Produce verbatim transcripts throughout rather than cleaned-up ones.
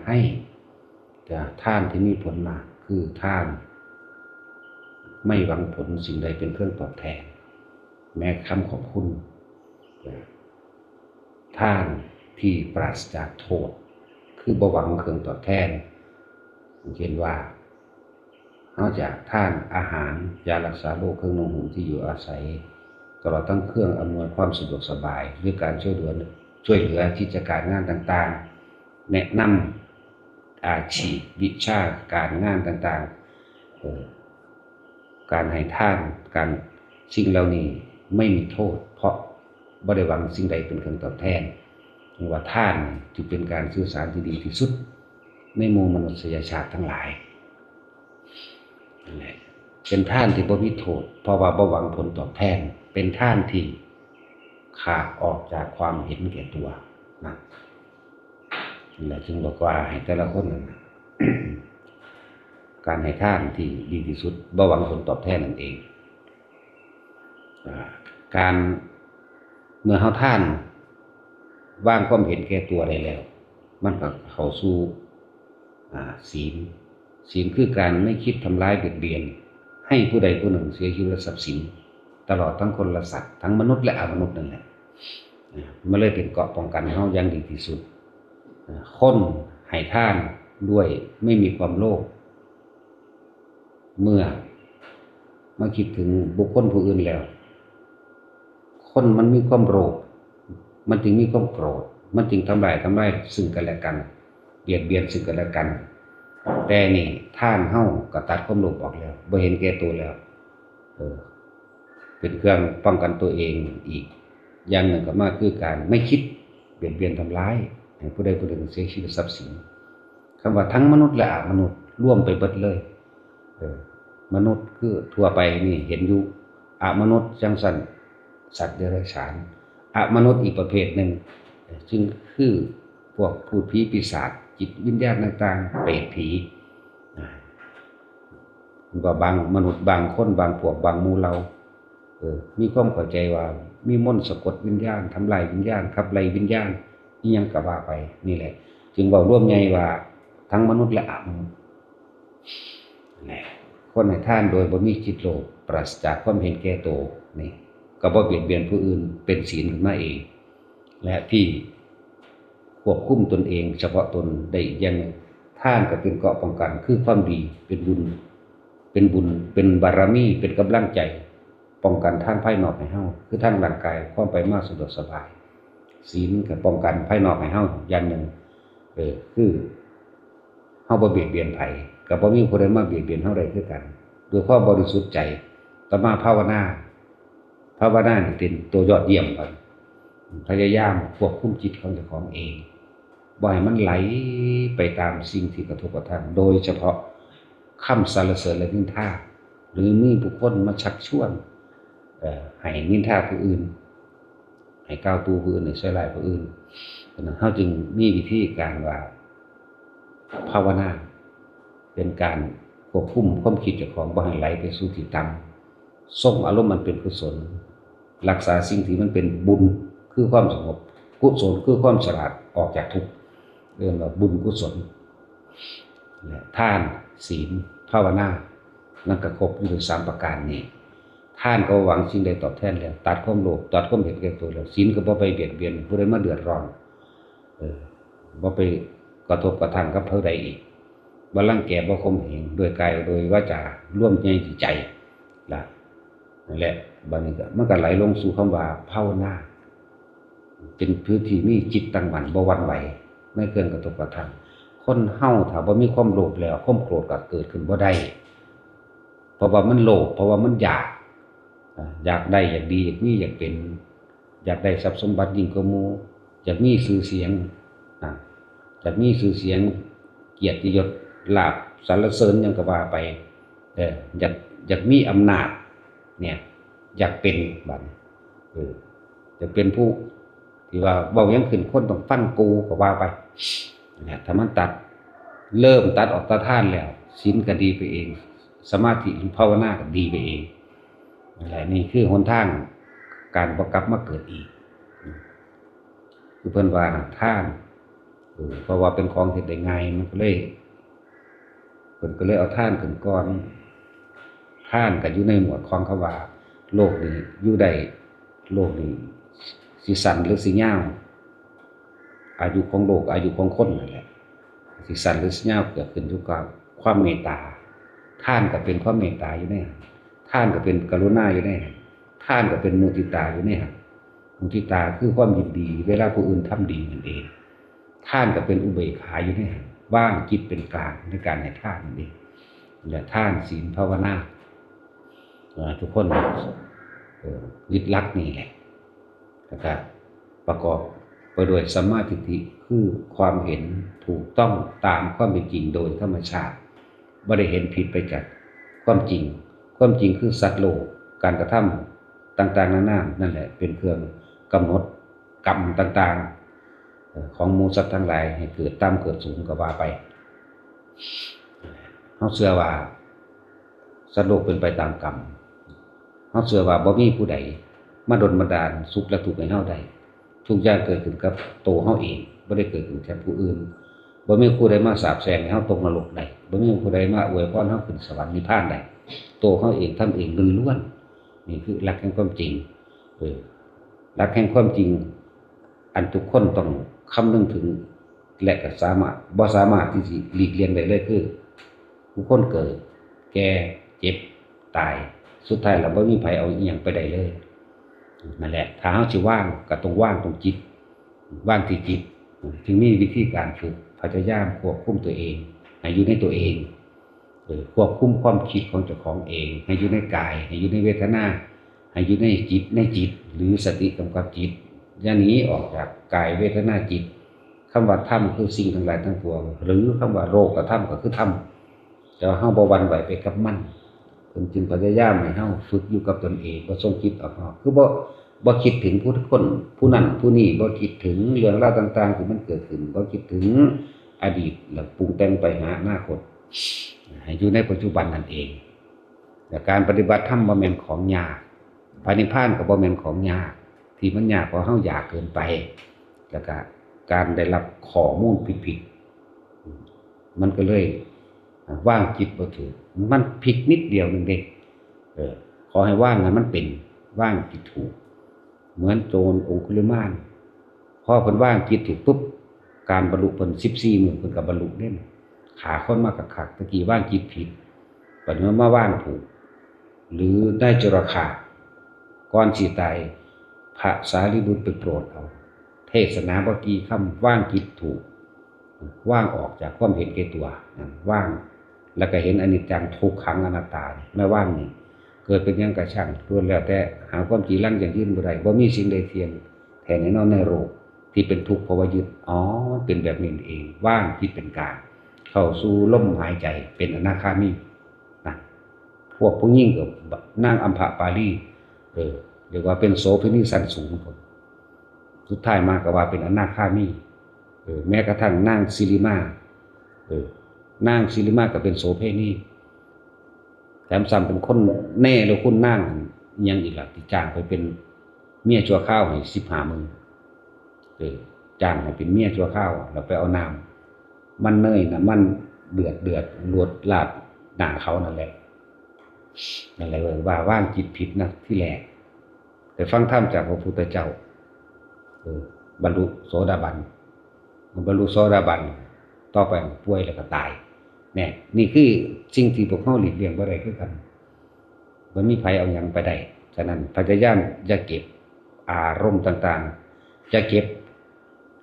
ให้ แต่ทานที่มีผลมากคือทานไม่หวังผลสิ่งใดเป็นเครื่องตอบแทน แม้คำขอบคุณ ทานที่ปราศจากโทษ คือบ่หวังเครื่องตอบแทน เช่นว่า เฮาจะทานอาหาร ยารักษาโรค เครื่องนุ่งห่ม ที่อยู่อาศัย ตลอดทั้งเครื่องอำนวยความสะดวกสบาย หรือการช่วยเหลือ ช่วยเหลือกิจการงานต่างๆ แนะนำอาชีพ วิชาการงานต่างๆ เอ่อ การให้ทาน การ สิ่งเหล่านี้ไม่มีโทษ เพราะบ่ได้หวังสิ่งใดเป็นเครื่องตอบแทน จึงว่าทานจึงเป็นการสื่อสารที่ดีที่สุด ในหมู่มนุษยชาติทั้งหลาย นั่นแหละ เป็นทานที่บ่มีโทษ เพราะว่าบ่หวังผลตอบแทน เป็นทานที่ขาดออกจากความเห็นแก่ตัวนะ นั่นแหละจึงบอกว่าให้แต่ละคนนั่นน่ะ การให้ทานที่ดีที่สุด บ่หวังผลตอบแทนนั่นเอง อ่า การ เมื่อเฮาทาน วางความเห็นแก่ตัวได้แล้ว มันก็เข้าสู่ อ่า ศีล ศีลคือการไม่คิดทำร้ายเบียดเบียน ให้ผู้ใดผู้หนึ่งเสียชีวิตและทรัพย์สิน ตลอดทั้งคนและสัตว์ ทั้งมนุษย์และอมนุษย์นั่นแหละ อ่า มันเลยเป็นเกราะป้องกันเฮาอย่างดีที่สุด อ่า คนให้ทานด้วยไม่มีความโลภ เมื่อมาคิดถึงบุคคลผู้อื่นแล้ว คนมันมีความโลภ มันจึงมีความโกรธ มันจึงทำลาย ทำลายซึ่งกันและกัน เบียดเบียนซึ่งกันและกัน แต่นี่ทานเฮาก็ตัดความโลภออกแล้ว บ่เห็นแก่ตัวแล้ว เออ เป็นเครื่องป้องกันตัวเองอีกอย่างหนึ่งก็มาคือการไม่คิดเบียดเบียนทำร้ายให้ผู้ใดผู้หนึ่งเสียชีวิตทรัพย์สิน คำว่าทั้งมนุษย์และอมนุษย์รวมไปเบิดเลย เออ มนุษย์คือทั่วไปนี่เห็นอยู่ อมนุษย์จั่งซั้น สัตว์เดรัจฉาน อมนุษย์อีกประเภทหนึ่ง ซึ่งคือพวกพูดผีปีศาจ จิตวิญญาณต่างๆ เปรตผี อ่า ว่าบางมนุษย์บางคน บางพวกบางหมู่เหล่า เออ มีความเข้าใจว่ามีมนต์สะกดวิญญาณ ทำลายวิญญาณ ขับไล่วิญญาณ อิหยังก็ว่าไป นี่แหละ จึงเว้ารวมใหญ่ว่าทั้งมนุษย์และอมนุษย์ แหละ คนให้ทานโดยบ่มีจิตโลภ ปราศจากความเห็นแก่ตัว นี่ ก็บ่เบียดเบียนผู้อื่น เป็นศีลขึ้นมาเอง และที่ควบคุมตนเองเฉพาะตนได้อีกอย่างหนึ่ง ทานก็เป็นเกราะป้องกัน คือความดี เป็นบุญ เป็นบุญ เป็นบารมี เป็นกำลังใจ ป้องกันทางภายนอกให้เฮา คือทางร่างกาย ความไปมาสะดวกสบาย ศีลก็ป้องกันภายนอกให้เฮาอย่างหนึ่ง เออ คือ เฮาบ่เบียดเบียนไผ ก็บ่มีผู้ใดมาเบียดเบียนเฮาได้คือกัน ด้วยความบริสุทธิ์ใจ ต่อมาภาวนา ภาวนานี่เป็นตัวยอดเยี่ยมครับ พยายามควบคุมจิตของเจ้าของเอง บ่ให้มันไหลไปตามสิ่งที่กระทบกระทั่ง โดยเฉพาะคำสรรเสริญและนินทา หรือมีบุคคลมาชักชวน เอ่อ ให้นินทาผู้อื่น ให้กล่าวตู่ผู้อื่น ให้ใส่ร้ายผู้อื่น เพราะฉะนั้นเฮาจึงมีวิธีการว่า ภาวนา เป็นการควบคุมความคิดเจ้าของบ่ให้ไหลไปสู่ที่ต่ำ ทรงอารมณ์อันเป็นกุศล รักษาสิ่งที่มันเป็นบุญ คือความสงบ กุศลคือความฉลาดออกจากทุกข์ เรียกว่าบุญกุศล และทาน ศีล ภาวนา นั่นก็ครบอยู่ในสามประการนี้ ทานก็หวังสิ่งใดตอบแทนแล้ว ตัดความโลภ ตัดความเห็นแก่ตัวแล้ว ศีลก็บ่ไปเบียดเบียนผู้ใดมาเดือดร้อน เออ บ่ไปกระทบกระทั่งกับผู้ใดอีก บ่รังแก บ่ข่มเหง ด้วยกาย โดยวาจา รวมในจิตใจ ละ นั่นแหละ บัดนี้ก็ มันก็ไหลลงสู่คำว่าภาวนา เป็นผู้ที่มีจิตตั้งมั่น บ่หวั่นไหวในเครื่องกระทบกระทั่ง คนเฮาถ้าบ่มีความโลภแล้ว ความโกรธก็เกิดขึ้นบ่ได้ เพราะว่ามันโลภ เพราะว่ามันอยาก อ่า อยากได้ อยากดี อยากมี อยากเป็น อยากได้ทรัพย์สมบัติยิ่งกว่าหมู่ อยากมีชื่อเสียง อ่า อยากมีชื่อเสียง เกียรติยศ ลาภ สรรเสริญหยังก็ว่าไป เออ อยาก อยากมีอำนาจ เนี่ย อยากเป็น บัดนี้ เออ อยากเป็นผู้ที่ว่าเว้าหยังขึ้นคนต้องฟังกูก็ว่าไป เนี่ย ถ้ามันตัด เริ่มตัดออกตาทานแล้ว ศีลก็ดีไปเอง สมาธิหรือภาวนาก็ดีไปเอง นั่นแหละ นี่คือหนทางการบ่กลับมาเกิดอีก คือเพิ่นว่าน่ะ ทาน เออ เพราะว่าเป็นของเฮ็ดได้ง่าย มันก็เลย เพิ่นก็เลยเอาทานขึ้นก่อน ทานก็อยู่ในหมวดของคำว่า โลกนี้อยู่ได้ โลกนี้สิสั้นหรือสิยาว อายุของโลก อายุของคนนั่นแหละ สิสั้นหรือสิยาวก็ขึ้นอยู่กับความเมตตา ทานก็เป็นความเมตตาอยู่ในหั้น ทานก็เป็นกรุณาอยู่ในหั้น ทานก็เป็นมุทิตาอยู่ในหั้น มุทิตาคือความยินดีเวลาผู้อื่นทำดีนั่นเอง ทานก็เป็นอุเบกขาอยู่ในหั้น วางจิตเป็นกลางในการให้ทานนั่นเอง และทานศีลภาวนา เอ่อ ทุกคน เอ่อ ยึดหลักนี่แหละ แล้วก็ประกอบไปด้วยสัมมาทิฏฐิ คือความเห็นถูกต้องตามความเป็นจริงโดยธรรมชาติ บ่ได้เห็นผิดไปจากความจริง ความจริงคือสัตว์โลก การกระทำต่างๆนานา นั่นแหละเป็นเครื่องกำหนดกรรมต่างๆ เอ่อ ของหมู่สัตว์ทั้งหลายให้เกิดต่ำเกิดสูงก็ว่าไป เฮาเชื่อว่าสัตว์โลกเป็นไปตามกรรม เฮาเชื่อว่าบ่มีผู้ใดมาดลบันดาลสุขและทุกข์ให้เฮาได้ ทุกอย่างเกิดขึ้นกับตัวเฮาเอง บ่ได้เกิดขึ้นจากผู้อื่น บ่มีผู้ใดมาสาปแช่งให้เฮาตกนรกได้ บ่มีผู้ใดมาอวยพรเฮาขึ้นสวรรค์นิพพานได้ ตัวเฮาเองทำเองล้วนๆ นี่คือหลักแห่งความจริง เออ หลักแห่งความจริง อันทุกคนต้องคำนึงถึง และก็สามารถ บ่สามารถที่สิหลีกเลี่ยงได้เลยคือ ผู้คนเกิด แก่ เจ็บ ตาย สุดท้ายแล้วบ่มีไผเอาอิหยังไปได้เลย นั่นแหละ ถ้าเฮาสิวาง ก็ต้องวางตรงจิต วางที่จิต จึงมีวิธีการฝึก พยายามควบคุมตัวเอง ให้อยู่ในตัวเอง เออ ควบคุมความคิดของเจ้าของเอง ให้อยู่ในกาย ให้อยู่ในเวทนา ให้อยู่ในจิต ในจิต หรือสติกำกับจิต อย่าหนีออกจากกาย เวทนา จิต คำว่าธรรมคือสิ่งทั้งหลายทั้งปวง หรือคำว่าโลกธรรมก็คือธรรม แต่ว่าเฮาบ่หวั่นไหวไปกับมัน เพิ่นจึงพยายามให้เฮาฝึกอยู่กับตนเอง บ่ส่งจิตออกนอก คือบ่ บ่คิดถึงผู้คน ผู้นั้นผู้นี้ บ่คิดถึงเรื่องราวต่างๆที่มันเกิดขึ้น บ่คิดถึงอดีต แล้วปรุงแต่งไปหาอนาคต ให้อยู่ในปัจจุบันนั่นเอง และการปฏิบัติธรรมบ่แม่นของยาก พระนิพพานก็บ่แม่นของยาก ที่มันยากเพราะเฮาอยากเกินไป แล้วก็การได้รับข้อมูลผิดๆ มันก็เลย อ่ะ วางจิตบ่ถูก มันผิดนิดเดียวหนึ่งเด้ เออ ขอให้วางให้มันเป็น วางจิตถูก เหมือนโจรองคุลิมาน พอเพิ่นวางจิตถูกปุ๊บ การบรรลุเพิ่นสิบสี่มื้อเพิ่นก็บรรลุเด้ ฆ่าคนมาคักๆ ตะกี้วางจิตผิด บัดนี้มาวางถูก หรือนายจุลคา ก่อนสิตาย พระสารีบุตรไปโปรดเอา เทศนาบ่กี่คำ วางจิตถูก วางออกจากความเห็นแก่ตัว นั่น วาง แล้วก็เห็นอนิจจังทุกขังอนัตตา นี่ แม่วางนี่ เกิดเป็นหยังก็ช่าง ล้วนแล้วแต่หาความจีรังยั่งยืนบ่ได้ บ่มีสิ่งใดเที่ยงแท้แน่นอนในโลก ที่เป็นทุกข์เพราะว่ายึด อ๋อ เป็นแบบนี้เอง วางจิตเป็นกลาง เข้าสู่ลมหายใจ เป็นอนาคามี นะ พวกผู้หญิงก็นางอัมพปาลี เออ เรียกว่าเป็นโสเภณีชั้นสูง สุดท้ายมาก็ว่าเป็นอนาคามี เออ แม้กระทั่งนางสิริมา เออ นางสิริมาก็เป็นโสเภณี แถมซ้ำเป็นคนแน่เลย คุณนางอิหยังอีกล่ะ ที่จ้างไปเป็นเมียชั่วคราวให้สิบห้ามื้อ เออ จ้างให้เป็นเมียชั่วคราว แล้วไปเอาน้ำมันเนย น้ำมันเดือดเดือด ลวดลาดหน้าเขานั่นแหละ นั่นแหละเว้ย ว่าวางจิตผิดนะ ที่แรก ไปฟังธรรมจากพระพุทธเจ้า เออ บรรลุโสดาบัน บรรลุโสดาบัน ต่อไปป่วยแล้วก็ตาย เนี่ย นี่คือสิ่งที่พวกเฮาหลีกเลี่ยงบ่ได้คือกัน บ่มีไผเอาหยังไปได้ ฉะนั้นพยายามอย่าเก็บอารมณ์ต่างๆ อย่าเก็บ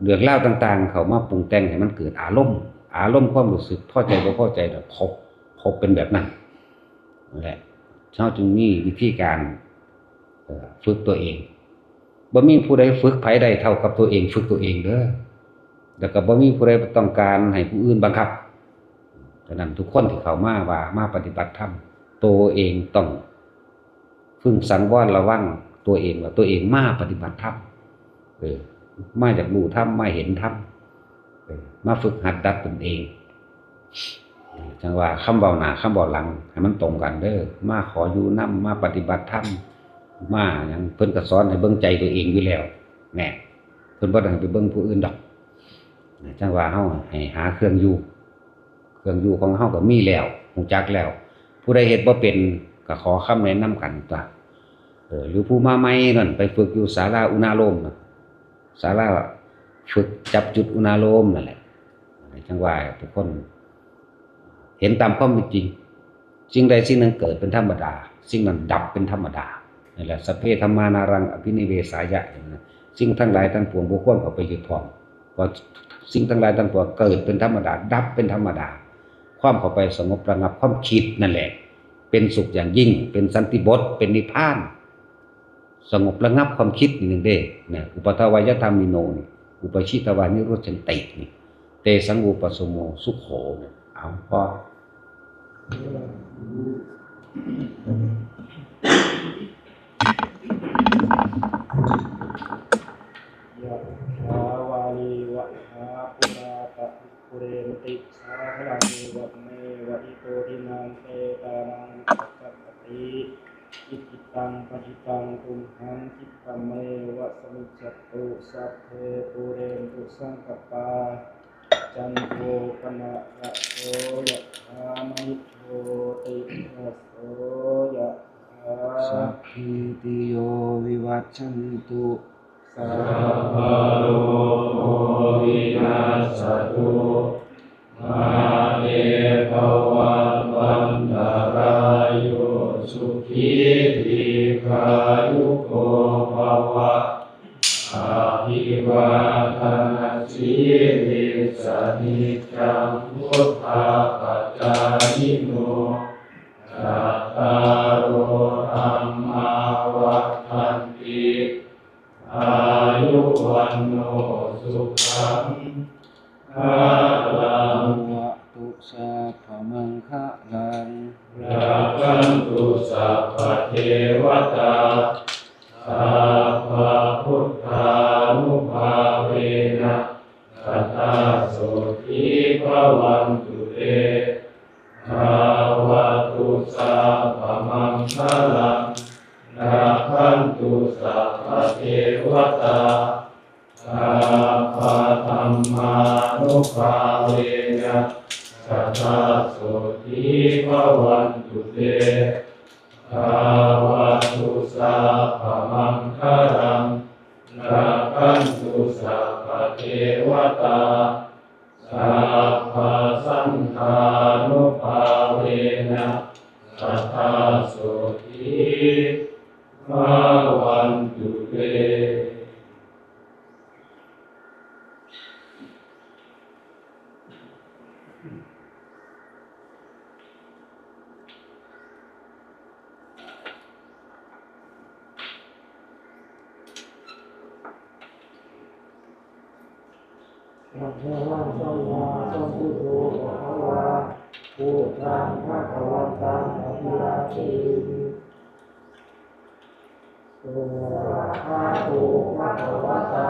เรื่องราวต่างๆ เข้ามาปรุงแต่งให้มันเกิดอารมณ์ อารมณ์ความรู้สึกพอใจบ่พอใจน่ะ พบ พบเป็นแบบนั้น นั่นแหละ เฮาจึงมีวิธีการ เอ่อ ฝึกตัวเอง บ่มีผู้ใดฝึกไผได้เท่ากับตัวเองฝึกตัวเองเด้อ แล้วก็บ่มีผู้ใดต้องการให้ผู้อื่นบังคับ ฉะนั้นทุกคนที่เข้ามาว่ามาปฏิบัติธรรม ตัวเองต้องพึงสังวรระวังตัวเอง ว่าตัวเองมาปฏิบัติธรรม เออ มาอยากรู้ธรรม มาเห็นธรรม เออ มาฝึกหัดดัดตนเอง จั่งว่าคำเว้าหน้าคำเว้าหลังให้มันตรงกันเด้อ มาขออยู่นำ มาปฏิบัติธรรม มาหยัง เพิ่นก็สอนให้เบิ่งใจตัวเองอยู่แล้ว แหน่ เพิ่นบ่ได้ให้ไปเบิ่งผู้อื่นดอก จั่งว่าเฮาให้หาเครื่องอยู่ เครื่องอยู่ของเฮาก็มีแล้ว รู้จักแล้ว ผู้ใดเฮ็ดบ่เป็นก็ขอคำแนะนำกันตั๊ว เออ หรือผู้มาใหม่นั่นไปฝึกอยู่ศาลาอุณาโลมน่ะ ศาลาฝึกจับจุดอุณาโลมนั่นแหละ จั่งว่าทุกคน เห็นตามความเป็นจริง สิ่งใดสิ่งหนึ่งเกิดเป็นธรรมดา สิ่งนั้นดับเป็นธรรมดา นั่นแหละ สัพเพธัมมานารังอภินิเวสายะ เห็นไหม สิ่งทั้งหลายทั้งปวงบ่ควรเข้าไปยึดถือ เพราะสิ่งทั้งหลายทั้งปวงเกิดเป็นธรรมดา ดับเป็นธรรมดา ความเข้าไปสงบระงับความคิดนั่นแหละ เป็นสุขอย่างยิ่ง เป็นสันติบท เป็นนิพพาน สงบระงับความคิดนี่หนึ่งเด้นะ อุปัทวายธรรมิโนนี่ อุปชิตวานิรุจจันตินี่ เตสังอุปสมโมสุโขนี่ เอาพอ ยะถาวาริวะหาปุราปะริปุเรนติสาคลังเอวะเมวะอิโตทินังเปตานังอุปกัปปติ อิจิตังปจิตังตุมหังคิปะเมวะสมิจจตุ สัพเพปูเรนตุสังกปปา จันโทปนะระโสยะถามณิโชติระโสยะถา สัพพีติโยวิวัชชันตุ สัพพะโรโควินัสสะตุ มาเตภวัตวันตะราโย สุขีทีฆายุโกภวะ อภิวาทนสีลิสสะนิจจังวุฑฒาปจายิโน จัตตาโรธัมมาวัฑฒันติ อายุวัณโณสุขังพะลัง ภะวะตุสัพพะมังคะลัง รักขันตุสัพพะเทวะตา สัพพะพุทธานุภาเวนะ สะทาโสธีภะวันตุเต ภะวะตุสัพพะมังคะลัง รักขันตุสัพพะเทวะตา สัพพะธัมมานุภาเวนะ สะทาโสธีภะวันตุเต ภะวะตุสัพพะมังคะลัง รักขันตุสัพพะเทวะตา สัพพะสังฆานุภาเวนะ สะทาโสธีภะวันตุเต อะระหังสัมมาสัมพุทโธภะคะวา พุทธังภะคะวันตังอะภิวาเทมิ สวากขาโตภะคะวะตา